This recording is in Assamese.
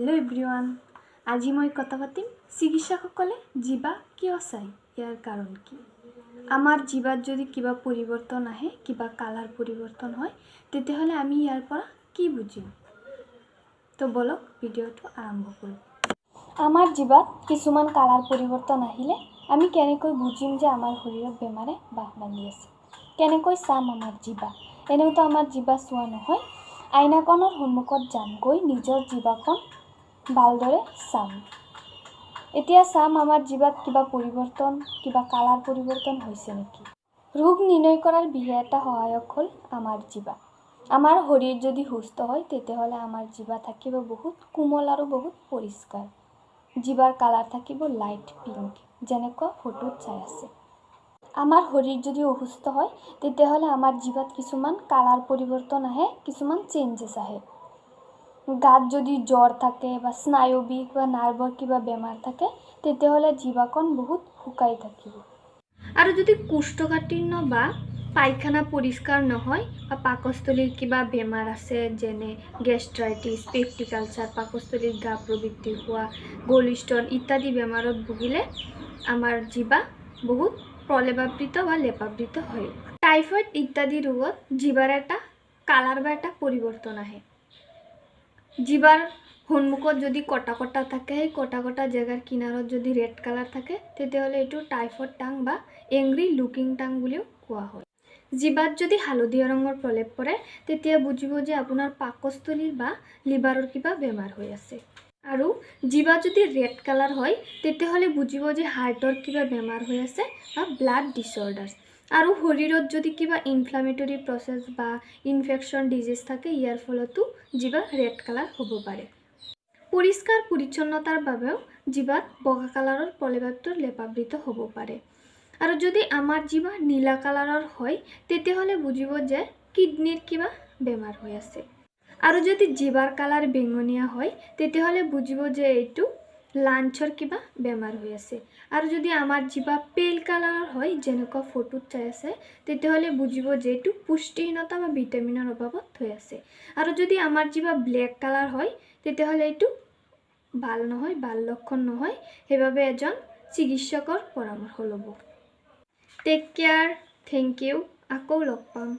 হেল্ল' এভৰিৱান, আজি মই কথা পাতিম চিকিৎসকসকলে জিভা কিয় চায়, ইয়াৰ কাৰণ কি। আমাৰ জিভাত যদি কিবা পৰিৱৰ্তন আহে, কিবা কালাৰ পৰিৱৰ্তন হয়, তেতিয়াহ'লে আমি ইয়াৰ পৰা কি বুজিম? তো ব'লক, ভিডিঅ'টো আৰম্ভ কৰোঁ। আমাৰ জিভাত কিছুমান কালাৰ পৰিৱৰ্তন আহিলে আমি কেনেকৈ বুজিম যে আমাৰ শৰীৰত বেমাৰে বাহ বান্ধি আছে? কেনেকৈ চাম আমাৰ জিভা? এনেওতো আমাৰ জিভা চোৱা নহয়। আইনাখনৰ সন্মুখত যাম, গৈ নিজৰ জিভাখন ভালদৰে চাম। এতিয়া চাম আমাৰ জিভাত কিবা পৰিৱৰ্তন, কিবা কালাৰ পৰিৱৰ্তন হৈছে নেকি। ৰোগ নিৰ্ণয় কৰাৰ বিশেষ এটা সহায়ক হ'ল আমাৰ জিভা। আমাৰ শৰীৰ যদি সুস্থ হয়, তেতিয়াহ'লে আমাৰ জিভা থাকিব বহুত কোমল আৰু বহুত পৰিষ্কাৰ। জিভাৰ কালাৰ থাকিব লাইট পিংক, যেনেকুৱা ফটোত চাই আছে। আমাৰ শৰীৰ যদি অসুস্থ হয়, তেতিয়াহ'লে আমাৰ জিভাত কিছুমান কালাৰ পৰিৱৰ্তন আহে, কিছুমান চেঞ্জেছ আহে। গাত যদি জ্বৰ থাকে বা স্নায়ুবিক বা নাৰ্ভৰ কিবা বেমাৰ থাকে, তেতিয়াহ'লে জিভাখন বহুত শুকাই থাকিব। আৰু যদি কোষ্ঠকাঠিন্য বা পায়খানা পৰিষ্কাৰ নহয় বা পাকস্থলীৰ কিবা বেমাৰ আছে, যেনে গেষ্ট্ৰাইটিছ, পেপটিক আলচাৰ, পাকস্থলীৰ ঘা প্ৰবৃদ্ধি হোৱা, গলষ্টন ইত্যাদি বেমাৰত ভুগিলে আমাৰ জিভা বহুত প্ৰলেপাবৃত বা লেপাবৃত হয়। টাইফয়েড ইত্যাদি ৰোগত জিভাৰ এটা কালাৰ বা এটা পৰিৱৰ্তন আহে। জিভাৰ সন্মুখত যদি কটা কটা থাকে, সেই কটা কটা জেগাৰ কিনাৰত যদি ৰেড কালাৰ থাকে, তেতিয়াহ'লে এইটো টাইফয়েড টাং বা এংগ্ৰি লুকিং টাং বুলিও কোৱা হয়। জিভাত যদি হালধীয়া ৰঙৰ প্ৰলেপ পৰে, তেতিয়া বুজিব যে আপোনাৰ পাকস্থলীৰ বা লিভাৰৰ কিবা বেমাৰ হৈ আছে। আৰু জিভা যদি ৰেড কালাৰ হয়, তেতিয়াহ'লে বুজিব যে হাৰ্টৰ কিবা বেমাৰ হৈ আছে বা ব্লাড ডিছঅৰ্ডাৰ্ছ। আৰু শৰীৰত যদি কিবা ইনফ্লামেটৰী প্ৰচেছ বা ইনফেকশ্যন ডিজিজ থাকে, ইয়াৰ ফলতো জিভা ৰেড কালাৰ হ'ব পাৰে। পৰিষ্কাৰ পৰিচ্ছন্নতাৰ বাবেও জিভাত বগা কালাৰৰ প্ৰলেপটো লেপাবৃত হ'ব পাৰে। আৰু যদি আমাৰ জিভা নীলা কালাৰৰ হয়, তেতিয়াহ'লে বুজিব যে কিডনীৰ কিবা বেমাৰ হৈ আছে। আৰু যদি জিভাৰ কালাৰ বেঙুনীয়া হয়, তেতিয়াহ'লে বুজিব যে এইটো লাংছৰ কিবা বেমাৰ হৈ আছে। আৰু যদি আমাৰ জিভা পেল কালাৰৰ হয়, যেনেকুৱা ফটোত চাই আছে, তেতিয়াহ'লে বুজিব যে এইটো পুষ্টিহীনতা বা ভিটামিনৰ অভাৱত হৈ আছে। আৰু যদি আমাৰ জিভা ব্লেক কালাৰ হয়, তেতিয়াহ'লে এইটো ভাল নহয়, ভাল লক্ষণ নহয়। সেইবাবে এজন চিকিৎসকৰ পৰামৰ্শ ল'ব। Take care, thank you, আকৌ লগ পাম।